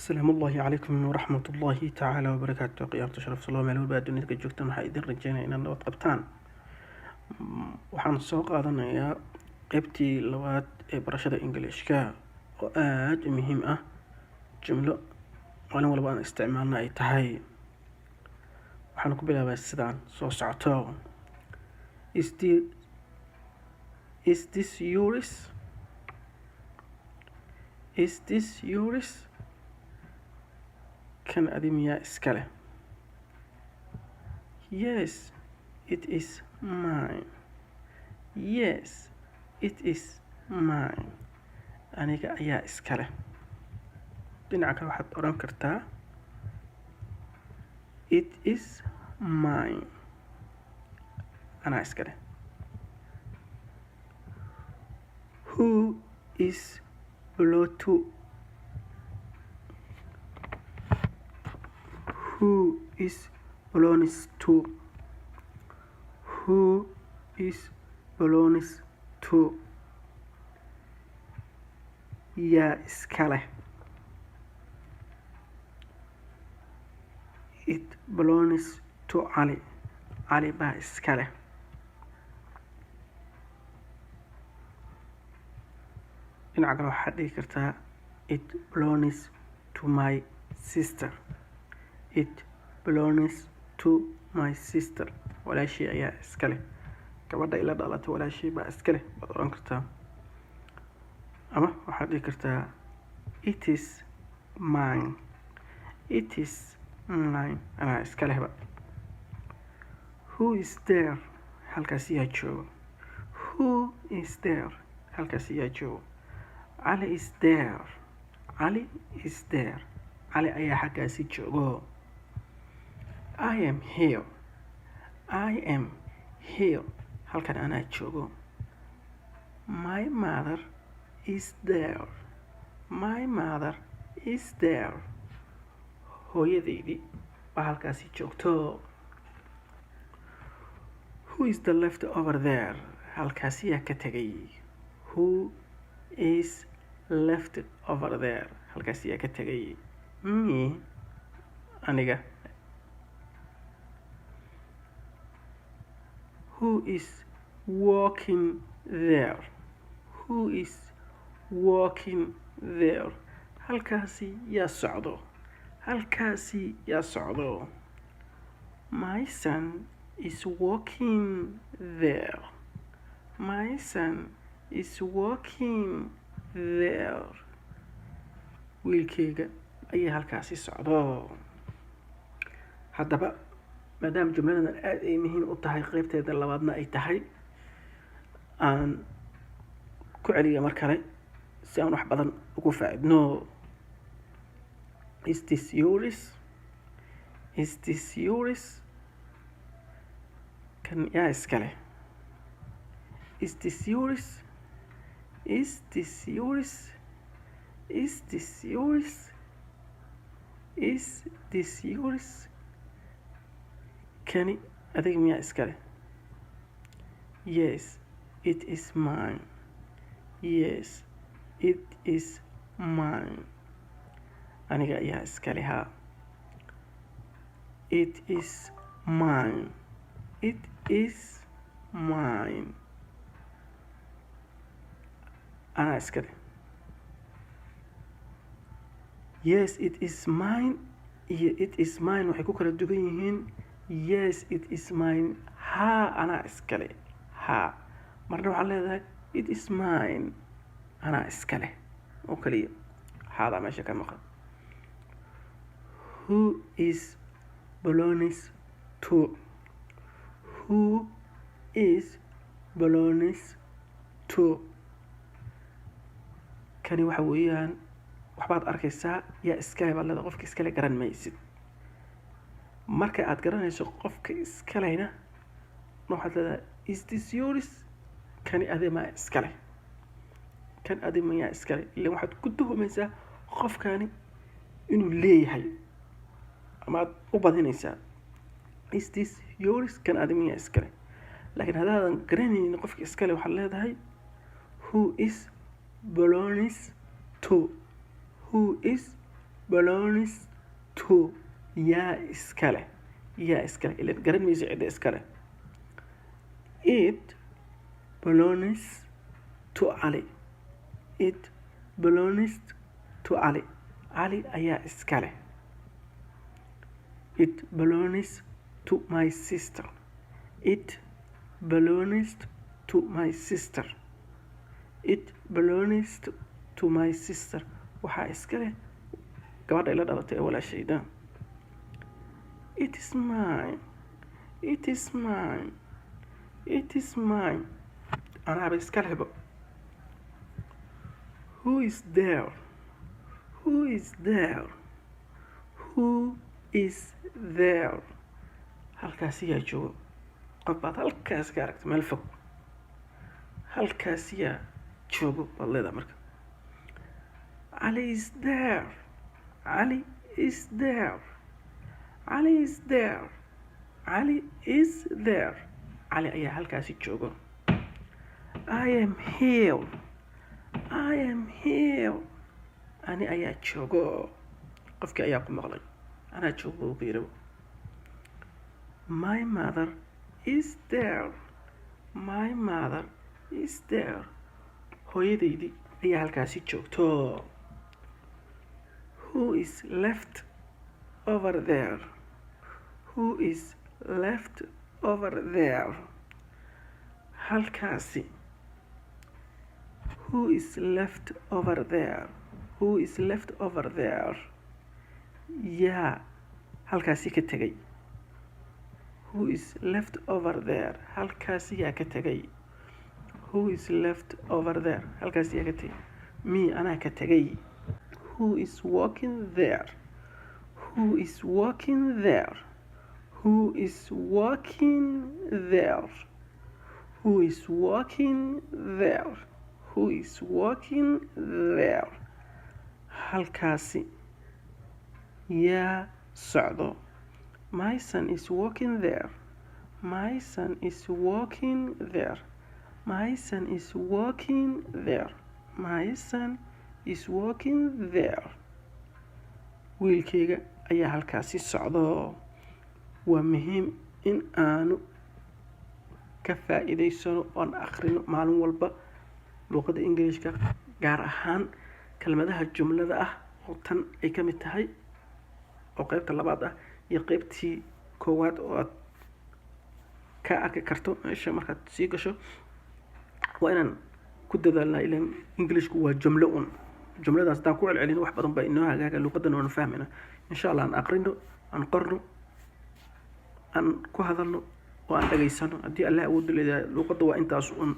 Asalaamu ullaahi calaykum waraxmat ullaahi tacaala wabarakaatu. Qiyaamta sharaf salo meel walba adduunyada ka joogtaan, waxaa idin rajeynaya inaad nabad qabtaan. Waxaan soo qaadanayaa qeybtii labaad ee barashada Englishka oo aada u muhiim ah, jumlo maalin walba aan isticmaalna ay tahay. Waxaan ku bilaabaa sidaan soo socoto: Is this yours? Is this yours? Kan adi miyaa iska leh? Yes, it is mine. Yes, it is mine. Aniga ayaa iska leh. Dhinaca kale waxaad odhan kartaa "It is mine", anaa iska leh. Who is belong to? Who is belongs to? Who is belongs to? Yaa iska leh? It belongs to Cali. Cali baa iska leh. Dhinaca kale waxaad dhihi kartaa "It belongs to my sister". It belongs to my sister. Walaashii ayaa iska leh. Gabadha ila dhalatay walaashii baa iska leh baad odhan kartaa, ama waxaad dhihi kartaa "It is mine". It is mine, anaa iska lehba. Who is there? Halkaas yaa joogo? Who is there? Halkaas yaa joogo? Cali is there. Cali is there. Cali ayaa xaggaasi joogo. I am here. I am here. Halkan anaa joogo. My mother is there. My mother is there. Hooyadeydii baa halkaasi joogto. Who is the left over there? Halkaasi yaa ka tegay? Who is left over there? Halkaasi yaa ka tegay? Me, aniga. Who is walking there? Who is walking there? Halkaasi yaa socdo? Halkaasi yaa socdo? My son is walking there. My son is walking there. Wiilkayga ayaa halkaasi socdo. Haddaba, maadaama jumladan aada ay muhiim u tahay, qeybteeda labaadna ay tahay, aan ku celiya mar kale si aan wax badan ugu faaidno. Is this yours? Is this yours? Kan yaa iska leh? Is this yours? Is this yours? Is this yours? Is this yours? Kani adiga miyaa iska leh? Yes, it is mine. Yes, it is mine. Aniga ayaa iska leh, haa. It is mine. It is mine. Anaa iska leh. "Yes, it is mine" iyo "It is mine" waxay ku kala duwan yihiin: "Yes, it is mine", haa, anaa iska leh, haa. Marna waxaad leedahay "It is mine", anaa iska leh oo kaliya, haadaa meesha ka maqan. Who is belongs to? Who is belongs to? Kani waxa weeyaan waxbaad arkaysaa, yaa iskale baad leedahay, qofka iskale garan maysid. Marka aad garanayso qofka iskalehna, waxaad leedahay "Is this yours?" Kani adi maa iskale? Kan adi mayaa iskale? Ilan waxaad ku tuhumaysaa qofkani inuu leeyahay ama aad u badinaysaa. "Is this yours?" Kan adi miyaa iskale? Laakiin haddaadan garanaynin qofka iskale, waxaad leedahay "Who is belongs to?" Who is Belongs to, yaa iskale? Yaa iskale? Ilan garan maysa cidda iskale. It belongs to Ali. It belongs to Ali. Cali ayaa iskale. It belongs to my sister. It belongs to my sister. It belongs to my sister. Waxaa iska leh gabadha ila dhalatay ee walaashayda. It is mine. It is mine. It is mine. Anaaba iska lehbo. Who is there? Who is there? Who is there? Halkaasi yaa joogo? Qof baad halkaas ka aragta meel fog. Halkaasi yaa joogo baad leedahay marka. Ali is there. Ali is there. Ali is there. Ali is there. Cali ayaa halkaasi joogo. I am here. I am here. Ani ayaa joogo. Qofkii ayaa ku maqlay. Anaa joogo buu ku yidhi. My mother is there. My mother is there. Hooyadaydii ayaa halkaasi joogto. Who is left over there? Who is left over there? Halkaasi. Who is left over there? Who is left over there? Yaa halkaasi ka tegay? Who is left over there? Halkaasi yaa ka tegay? Who is left over there? Halkaasi yaa ka tegay? Me, anaa ka tegay. Who is walking there? Who is walking there? Who is walking there? Who is walking there? Who is walking there? Halkaasi yaa socdo? My son is walking there. My son is walking there. My son is walking there. My son is walking there. Wiilkayga ayaa halkaasi socdo. Waa muhiim in aanu ka faa'iidaysano oon akhrino maalin walba luqadda Ingiriishka, gaar ahaan kelmadaha jumlada ah oo tan ay ka mid tahay oo qeybta labaad ah iyo qeybtii koowaad oo aad ka arki karto meesha markaad sii gasho. Waa inaan ku dadaalnaa, ilan Englishku waa jumlo un. Jumladaas haddaan ku celcelino, wax badan baa inoo hagaaga, luqadana waanu fahmayna, insha Allah. Aan aqrino, aan qorno, aan ku hadalno oo aan dhageysano, haddii Allah awooddu leedahay. Luqadda waa intaas un.